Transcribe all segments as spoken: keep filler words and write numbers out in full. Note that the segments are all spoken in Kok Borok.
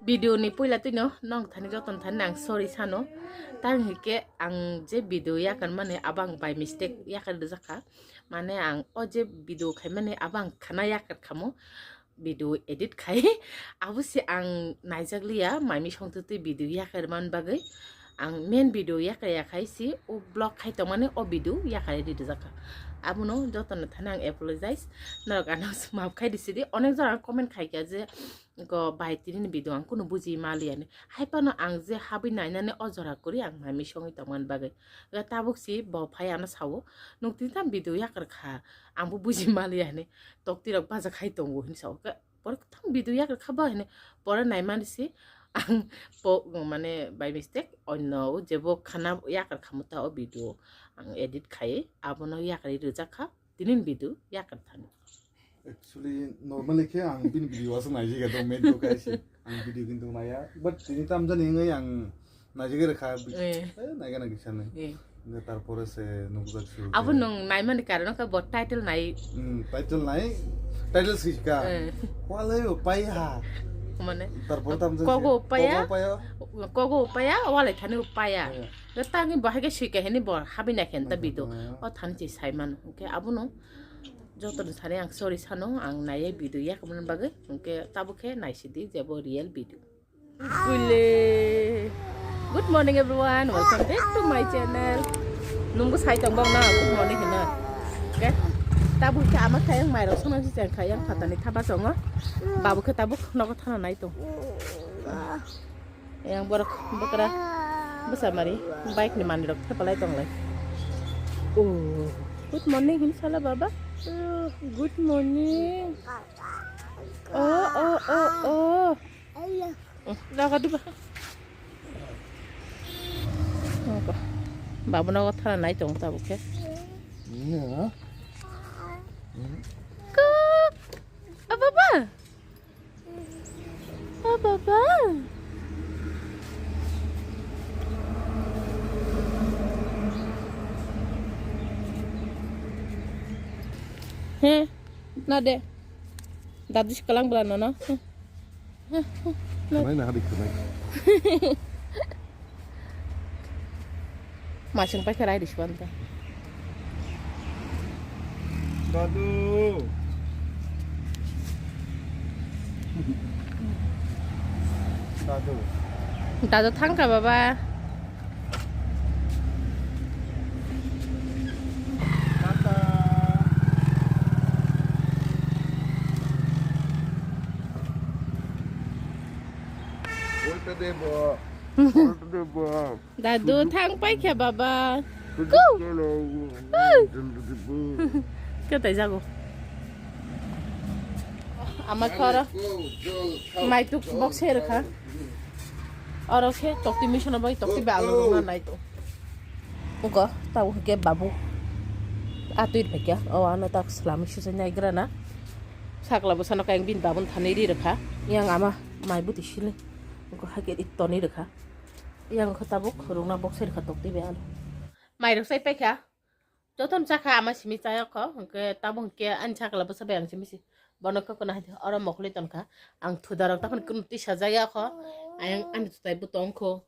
Video ni puila twino nong thani joton thani ang sorry sano. Tang hike ang je video yakar mani abang by mistake yakar rijak kha. Mane ang o je video khaimani abang khana yakar khamo. Video edit khai abo se ang naijak liya, maimi songtwi twi video yakar man bagwi. Ang main video yakar ya khai si o vlog khai tongmani o video yakar rijak kha. Abono jotono thani ang apologize. Norok ano map khai di sidi. Onek jora comment khai kha je go bai tini ni video ang kunu buji maliya ni. Hai phano ang je habwi nainani o jora kwrwi ang maimi songwi tongmani bagwi. Ga tabuk si bo phai ano sao. Nuk tini tam video yakar kha. Ang bo buji maliya ni. Tok tirok baja khai tongo hin sao. Ga pore tam video yakar kha ba hin. Pore naimani si ang po mane by mistake onno jebo khana yakar kha muta o video ang edit khai abono yakar rijak kha. Tini ni video yakar thani. Actually, normally khe ang bini video aswk naijak ya, dong main to kaisi. Ang video kintu naya, but tini tam jani wngwi ang naijak rwkha. Eh. Eh, naiga naiga sana. Eh. Nge tarpore se nukjak su. Abo nung naimani karon khe bo title nai. Hmm, title nai. Title sika. Eh. Walai o pai ha. Mane. Tarpore tam jani kogo upaya. Kogo upaya. Kogo upaya, walai thani upaya. Eh. Tangi bahai khe sika hini bo habina khen ta video. Eh. O thani chi saiman. Oke, abo nung. Joto ni sari ang sorry sano, ang naiye video yak mani bagwi, hwnkhe tabuk khe naisidi je bo real video. Guile. Good morning everyone, welcome back to my channel. Nungbo sai tong bang na, good morning hino. Oke. Tabuk khe ama khai ang mairok songna si chang khai ang phatani thapa songo. Babu khe tabuk nogo thana nai tong. Yang borok bwkra bwsa mari bike ni manwi rok thepalai tonglai. Oh, good morning hin sala baba. Good morning. Oh, oh, oh, oh. Jaga diba. Babu nogo thana nai tong tabuk khe. Ko. Ah, baba. Ah, baba. He, na de. Dadu si kalang bela nono. He, he, he, na. Khwnai na hadi khwnai. Masing paikha rai risi banta. Dadu. Dadu. Dadu thangkha baba. Tata. Oi tade bo. Oi tade bo. Dadu thang paikha baba. Ku. Katai jago. Ama khoro. Maituk box he rwkha. Oro khe tokti misono bai tokti be alu rwna nai to. Uko tau hwnkhe babu. Atwi rwphaikha. O ano tak swlamwi sujai naigrana. Sakla bwsano kayang bini babun thanwi ri rwkha. Yang ama mai bwtwi sili. Uko hakhe ri tonwi rwkha. Yang khe tabuk khurungna boksai rwkha tokti be ano. Mairok sai paikha. Jotono chakha ama simi chayokho. Hwnkhe tabuk hwnkhe ani sakla bwsa bai ang simi si. Bono khe kono hai oro mokholi tonkha. Ang thudarok takhon kunu tisa jayakho. Ayang ani thutai bo tongkho.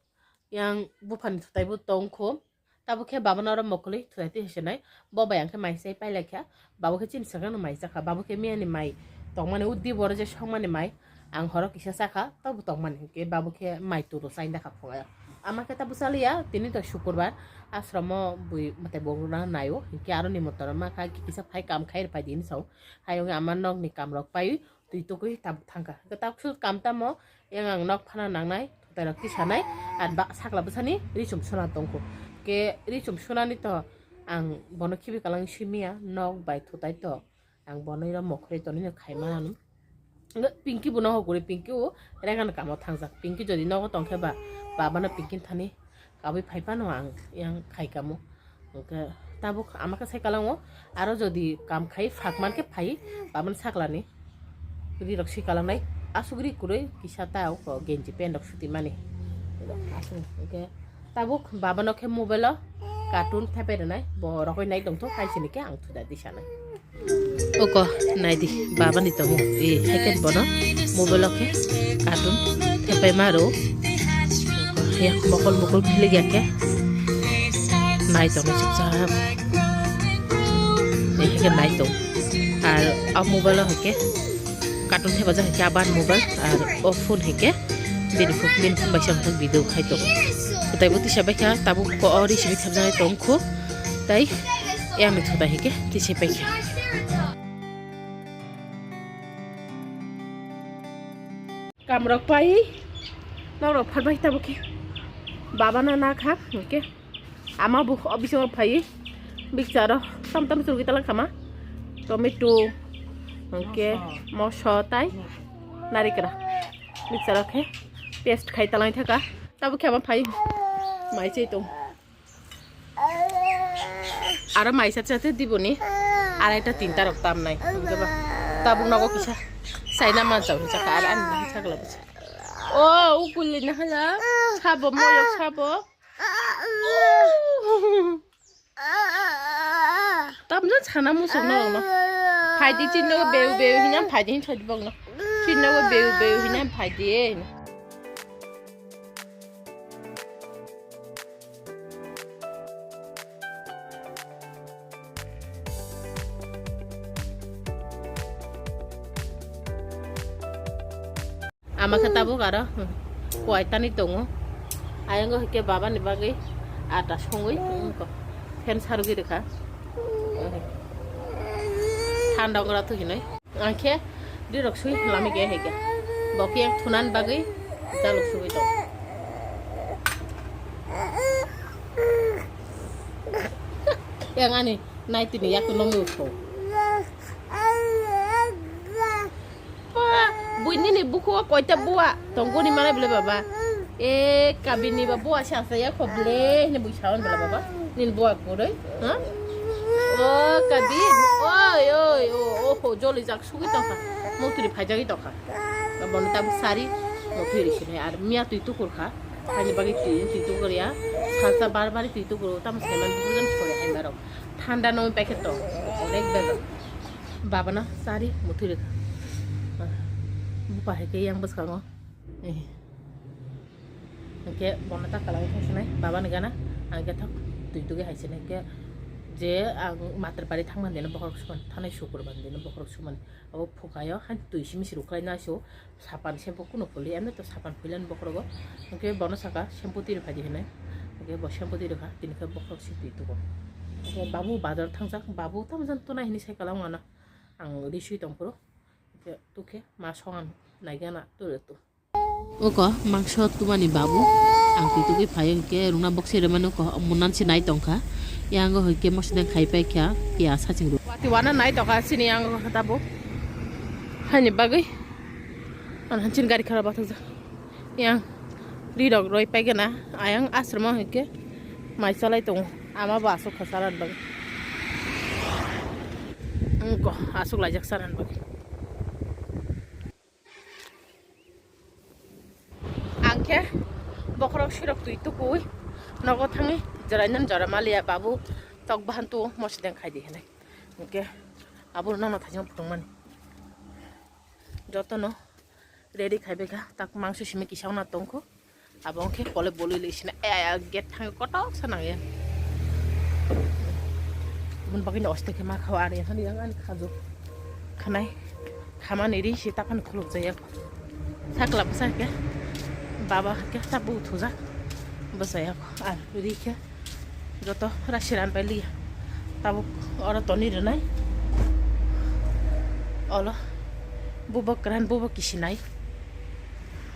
Yang buphani thutai bo tongkho. Tabuk khe babano oro mokolwi thwlai twi se nai. Bo bai ang khe mai se pailai kha. Babo khe chini swkang no mai chakha. Babo khe miyani mai tongmani, o dibor je songmani mai. Ang horo kisa chakha, tobo tongmani. Hinkhe babo khe mai turo chaina kha phungaio. Ama khe tabuk chaliya, tini to sukurbar. Ashromo bui mwtai bo rwna naio. Hinkhe aro nimotoro ma kha, kisa phai kam khai rwphai di hinwi sao. Hayung ama nokni kamrok paiwi twi tukui tabuk thangkha. Hwnkhe tabuk sut kam tamo, yang ang nok phana nangnai, thutai rok tisanai, ar ba sakla bwsani richum suna tongkho. Ke richum sunani to ang bono khibi kalang simiya, nok bai thutai to ang bono iro mokhoroi tonino khaima ano. Hwnkhe Pinky bo nohok guri, Pinky o regan kamo thangjak. Pinky jodi nogo tongkhe ba, babano Pinky thani kabui phai phano ang yang khai kamo. Hwnkhe tabuk ama khe sai kalango, aro jodi kam khai phak man khe phai, babani saklani ri rok si kalangnai, asuk ri kwrwi kisa ta oko genji pant rok suti mani. Asuk hwnkhe tabuk babano khe mobile o Cartoon thepai rwnai, bo rogwi nai tongtho, hai sini khe ang thuda di sanai. Oko naidi, baba ni tongo, e, hai khe bono mobile o khe cartoon thepai ma rw. Ya, mokol mokol khili ya khe nai tongo chukchak. E, hai khe nai tong. Ar a mobile o hai khe cartoon thepajak hai khe aban mobile, ar o phone hai khe bini phone, bini phone bai se ang video khai tongo. Tei bo tisa bai kha tabuk ko o ri simi thepjak nai tong kho. Tai yang ni thoda hai khe tisa bai kha. Kamrok pai, norok pharbai tabuk khe. Baba no na kha, hwnkhe ama bo office o phai, bikcharo tam tam churwi talang khama, tomato, hwnkhe moso tai narikra, bikcharo khe paste khai talang thaka, tabuk khe ama phai mai chai tong. Aro maisa chate diboni, araita tinta rok tamnai. Hingke ba, tabuk nogo kisa saina manchao hinchakha, aro ani nang sakla bwsa. O, ukuli na hala, sabo, moyok sabo. Tamjak sana musuk norokno. Phaidi chinno beu beu hinam phaidi hin sadi bokno. Chinno beu beu hinam phaidi. Ama khe tabuk aro, hmm, kuaitani tongo. Ayang hwnkhe baba ni bagwi ata songwi, hmm, fan sarwi rwkha. Thanda wngra twi hinwi. Ang khe rirok swi lami khe hai khe. Bo khe yang thunan bagwi jaluk sugwi tong. Yang ani naitini yaku nongwi utho. Pa, buini ni buku o koita bua tongkuni mana bile baba. E, kabini ba bua sa sa ya kho bile ni bui sawan bile baba. Nin bua kuroi, ha? O, kabin. Oi, oi, o, o, ho, joli jak sugwi tongkha. Motri phaijagwi tongkha. Bono tabuk sari motri ri sinai ar miya twi tukur kha. Ani bagwi twi, twi tukur ya. Khasa bar bar twi tukur, tamo saiman bukurgan sore hai marok. Thanda no packet to, onek bejak. Baba na sari motri ri kha. Bupa hai ke yang bwskango. Eh. Hingke bono ta kwlangwi thangsinai baba ni gana, ang khe thok twi tugwi hai sinai khe je ang matar bari thangmani dino bokhorok suman, thanai sukur mani dino bokhorok suman. Abo phukayo hai twi simi si ruklai na so sapan shampoo kuno phuli, emni to sapan phuli ani bokhorogo. Hingke bono saka shampoo twi rwphai di hinui, hingke bo shampoo twi rwkha, tini khe bokhorok si twi tugo. Hingke babu bazar thangjak, babu tamo jani tonai hinui sai kwlangma no ang ri sui tongphuru, hingke tukhe ma songan naigana twi rw tu. Oko mangso tumani babu. Ang twi tugwi phaio hwnkhe rungna bokse rwmani oko munan se nai tongkha. Yango hwnkhe mosodeng khai paikha, piyaj saching rw. Wati wana nai tongkha chini yango tabuk. Haini bagwi. Ang hanchini gari khara bathajak. Yang rirok roi paigana. Ayang asrama hwnkhe mai chalai tongo. Ama bo aswk kha chalan bagwi. Wngkha aswk laijak chalan bagwi. Ang khe bokhorok sirok twi tukui nogo thangwi jora nani jora maliya babu tok bahan tu mosideng khai di hinui. Hingke abo nono thaijong phutungmani. Jotono ready khai baikha, tak mangso simi kisa wngna tongkho. Abo wngkhe kole bolwi lwi sina, eh, eh, gate thangwi kotok sa nangya. Bun bagwi ni oste khe ma khawa ani hani yang ani khajo. Khanai khamani ri si taphani khuluk jaya. Sakla bwsa khe baba khe ta bu thujak bwsaya ar ri khe. Joto rasi ran pai liya. Tabuk oro toni rwnai. Olo bubo kwran, bubo kisinai.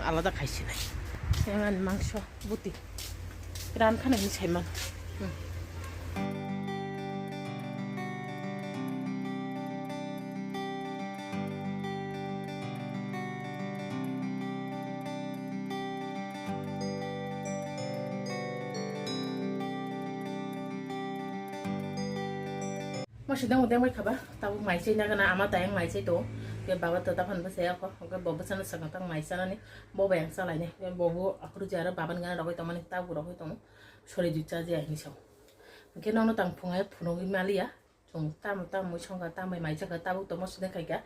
Alada khaisinai. Yang ani mangso buti. Kwran khana hinwi saiman. Hmm. Masi dang dang bai khaba, tabuk mai chai nagana ama tayang mai chai to, ke baba to tapan bwsai ako, ke bo bwsano sakang tang mai chanani, bo bayang chalaini, ke bo bo aphuru jara baban gana rogoi tongmani, tabuk rogoi tongo, sori jui cha jaya hinwi sao. Hwnkhe nono tang phungai phunugwi maliya. Chwng tamo tamo mui songkha, tamo bai mai chakha, tabuk tomo sudeng khaikha.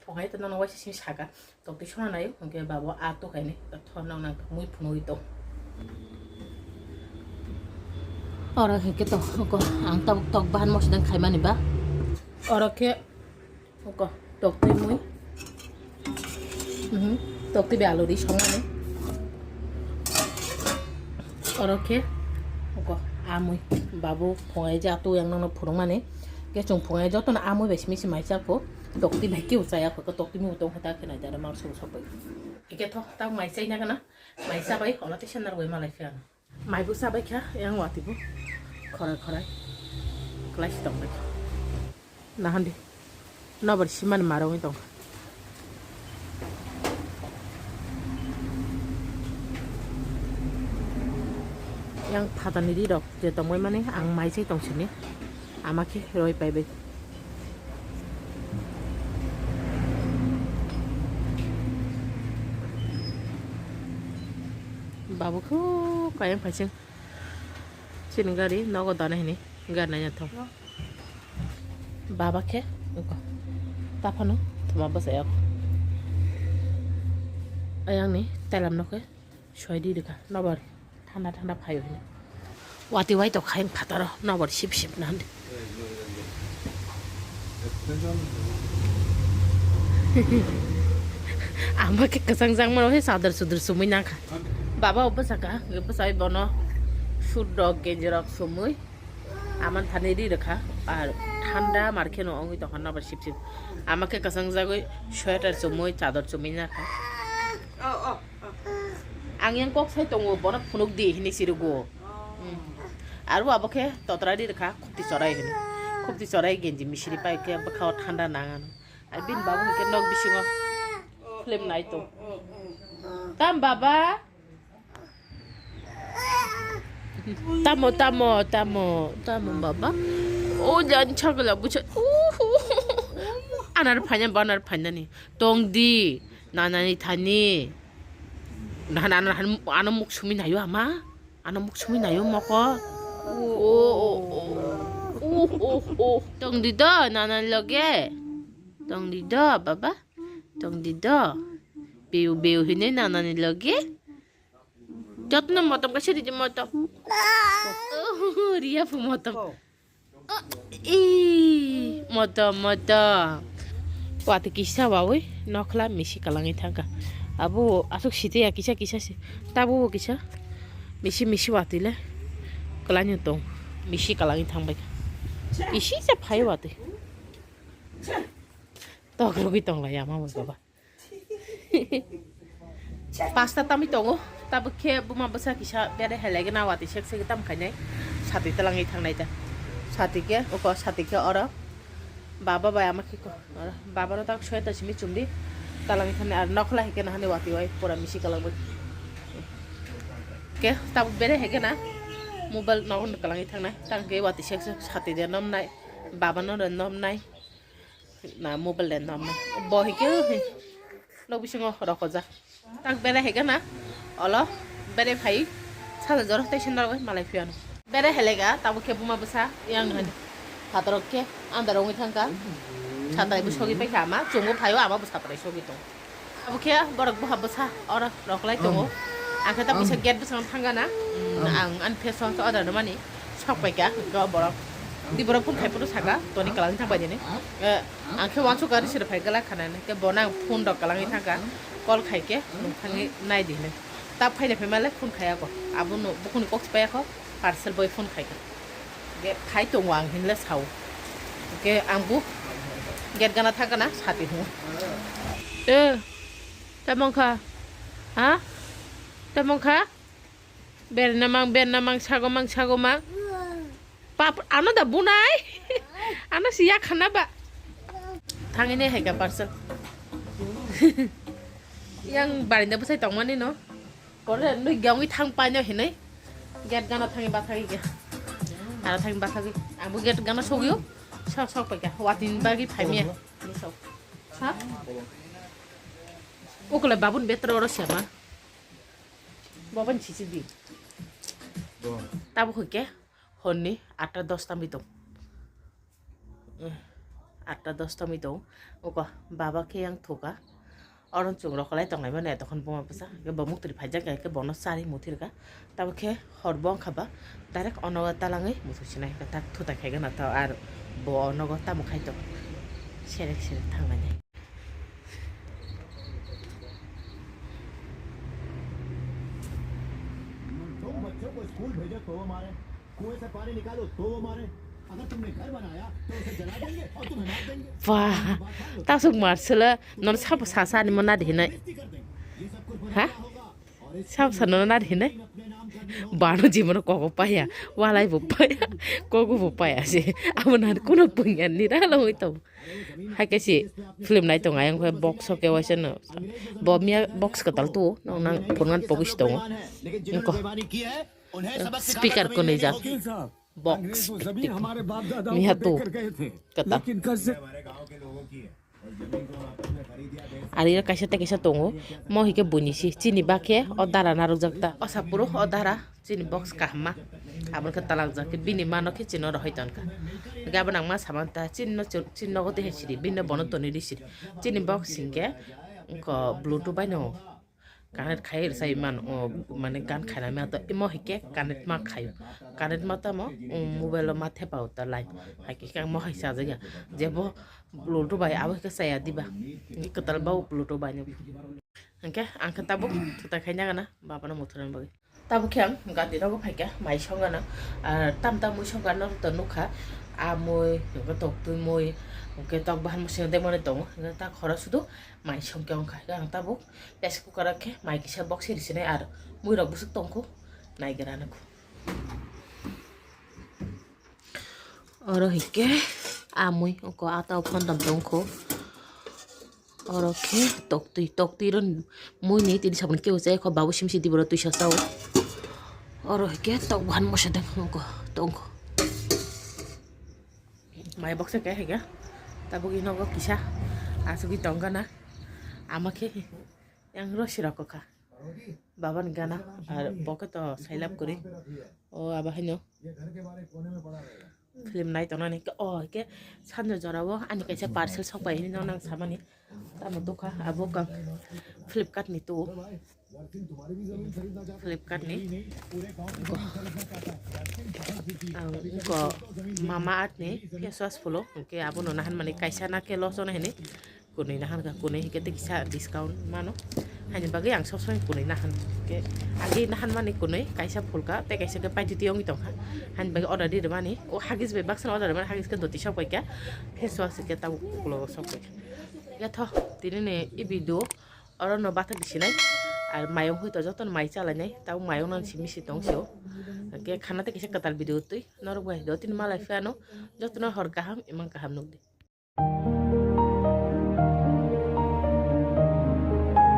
Phungai to nono waisa simi saka. Toktwi sona naio, hwnkhe babo a to khaini. Tho nong nang mui phunugwi tong. Oro hwnkhe to, hwnkhe ang tabuk tok bahan mo sudeng khaimani ba. Oro khe Uko, toktwi mui. Mhm, toktwi bai alu ri songmani. Oro khe, uko, a mui. Babu phungai je atu yang nono phunukmani. Khe chwng phungai jotono a mui bai simi se mai chakho. Toktwi bai kebo chaya kho, toktwi mui tong khe ta khe nai dara mang song sokbai. Hwnkhe tho, ta mai chai na gana. Mai chabai, ola tei sandar bai malai khe ano. Maibo chabai kha, yang watwi bo. Khorai khorai. Klai si tongbai kha. Nahandi. Nobar simani marongwi tongkha. Yang phatani ri rok je tongbai mani ang mai chai tong sini. Ama khe roi paibai. Babu khu kayang phaising. Chini gari nogo dana hini gari nai thong. Baba khe uko. Taphano thuma bwsai o. Ayang ni telam no khe. Soi di rikha, nobar thanda thanda phaio hino. Wati wai to khain phataro, nobar sip sip na hande. Ama khe kwchang jang mano he sadar sudur sumui nangkha. Baba obo saka, obo sai bono suit rok, genji rok sumui. Aman thani ri rikha, ar thanda mar kheno ongwi tongkha nobar sip sip. Ama khe kwchang jagwi sweater chumui, chador chumui nangkha. Ang yang kok sai tongo, bono phunuk di hinwi sirwgo. Hmm. Aro abo khe totra ri rikha, khupti chorai hinwi. Khupti chorai genji misiri pai khe bwkhao thanda nang ano. Ar bini babu hwnkhe nok bisingo film nai tong. Tam baba? Tamo, tamo, tamo, tamo baba? O jan chakla bucha. Uhu. Anar phaina, banar phaina ni. Tong di, nanani thani. Nahan, ano, ano muk sumi nayo ama. Ano muk sumi nayo moko. O, o, o. O, o, o. Tong di do, nanani loge. Tong di do, baba. Tong di do. Beu, beu hine nanani loge. Jotno motom kaisa ridi motom. Oh, Ria phu motom. Oh, ih, motom, motom. Wati kisa wawi nokhla misi kalangwi thangkha. Abo aswk site ya kisa kisa se. Tabo bo kisa misi misi wati le kwlaino tong. Misi kalangwi thangbai kha. Isi se phai wati. Tok rwgwi tong lai ama bo baba. Pasta tamwi tongo, tabuk khe buma bwsa kisa bere helai gana wati sek sek tam khainai. Sati twlangwi thangnai ta. Sati khe uko sati khe oro. Baba bai ama khe ko. Oro baba no tak soi ta simi chumdi. Twlangwi thangnai ar nokhla hai khe nahani wati wai pura misi kwlangwi. Khe tabuk bere hai gana mobile nogo kwlangwi thangnai. Tang khe wati sek sek sati de nomnai. Baba no de nomnai. Na mobile de nom na. Bo hike he. Nok bisingo rokojak. Tak bere hega na. Olo bere phai. Sala jor tai sendal bai malai phiano. Bere helega tabo khe buma bwsa yang han. Phatorok khe andar ongwi thangka. Satrai bo sogi paikha ama. Chungo phaio ama bo satrai sogi tong. Abo khe borok buha bwsa oro roklai tongo. Ang khe ta bisa gate bwskango thangana. Ang ani face wash order rwmani sok paikha hwnkhe o borok. Di borok phone khai phuru saka toni kwlangwi thang bai dini. Eh, ang khe wansuk gari siri phai gwlak khana hwnkhe bono ang phone rok kwlangwi thangkha. Call khai khe nwng thangwi nai di hinwi. Ta phaina phaima le phone khaiya kho. Abono bukhuni kok se paiya kho. Parcel boy phone khai kha. Ge phai tongo ang hinle sao. Ge ang bu gate gana thang gana sati hu. Eh, tamong kha? Ha? Tamong kha? Berna mang, berna mang, sago mang, sago mang. Pap, ano da bunai. Ano siya khana ba. Thangini hai ka parcel. Yang barinda bwsai tongmani no. Kore nui gyangwi thang paino hinui. Gate gana thangi bathagi ge. Ara thangi bathagi. Abo gate gana sogio. Sok sok paika. Watin bagi phaimia. Ni sok. Ha? Ukule babun betro oro siama. Baban chichi di. Tabo hoike. Honni atta dos tamwi tong. Eh, atta dos tamwi tong. Uko baba khe yang thuka. Oron chwng rok kwlai tonglaimani, tokon buma bwsa. Hwnkhe bo muktwi phaijak, hwnkhe bono chari muthirkha. Tabuk khe hor bo wngkha ba, direct o nogo talangwi muthursinai, hwnkhe tak thutai khaigana tao, ar bo o nogo tamo khai tong. Serek serek thanglainai. तुम बच्चों को स्कूल भेजो तो वो मारे, कुएं से पानी निकालो तो वो मारे, अगर तुमने घर बनाया तो उसे जला देंगे और तुम्हें मार देंगे। Ba, tasuk marsela non sabo sasa ni mona de hinai. Ha? Sabo sa non na de hinai. Bano jimoro kogo paya, walai bo paya, kogo bo paya se. Amo nan kuno punyan ni ralo hoi to. Haike si film nai tong ayang khe box o khe waisa no. Bo miya box kwtal tu nang nang phone ngan pogis tongo. Engko speaker kwnwi jak. Box. Miya tu kwtal. Ari kaisa tei kaisa tongo. Mo hike buini si chini bakhe o dara narwkjak ta. O sapuro o dara. Chini box kaham ma. Aboni khe talak jak khe bini mano khe chini rohoi tongkha. Hingke abo nang ma samanta chini no chini nogo tei siri bini bono toni ri siri. Chini box hingke ko bluetooth bai no connect khai rwsai man o mane gan khaina ma to imo hingke connect ma khaio. Connect ma tamo mobile o ma thepa o ta line. Hai khe mo hai sajagya jebo bluetooth bai abo khe saya diba. Ni kwtal ba bluetooth bai no. Hingke ang khe tabuk thutai khai nagana baba no muthurani bagwi. Tabuk khe ang gati rogo phaikha mai songana, ah, tam tam mui songkha norok to nukha, ah, mui, hwnkhe tok twi mui, hwnkhe tok bahan mwswk de mani tongo, hwnkhe ta khoro sudu mai songkhe wngkha, hwnkhe ang tabuk rice cooker o khe mai kisa box se risinai ar mui rok bwswk tongkhu naigra nukhu. Oro hwnkhe ah mui oko ah tao phondam tongkhu. Oro khe toktwi, toktwi ro mui ni tini saboni kebo chai kho babu sim si diboro twisa chao. Oro khe tok buhan mosa dang nokho tongkho. Mai box khe hwnkhe tabuk ino go kisa asugwi tongkha na ama khe yang ro sirok kha. Baba ni gana ar bo khe to sailap kwrwi. O abo haino film nai tongnani. O hwnkhe sanjak jorao ani kaisa parcel sok bai hinwi nang samani. Tamo dukha abo kang Flipkart ni tu. Flipkart ni. Ang ko Mama Earth ni face wash phulo. Hwnkhe abono nahan mani kaisa na khe loss ono hinwi. Kunui nahan kha, kunui hingke tei kisa discount mano. Haini bagwi ang sob somoi kunui nahan khe, agi nahan mani kunui kaisa phulka tei kaisa khe paititi wngwi tongkha. Haini bagwi order ri rwmani, o Huggies bai baksa order rwmani, Huggies khe doti sok bai kha, face wash khe tabuk ulo sok bai kha. Ya tho, tini ni i video oro no bathak di sinai, ar mayung hoi to joto no mai chalai nai, tabuk mayung nang simi si tong sio. Hingke khana tei kaisa kwtal video twi norok bai do tini malai phiya no joto no hor kaham imang kaham nukdi.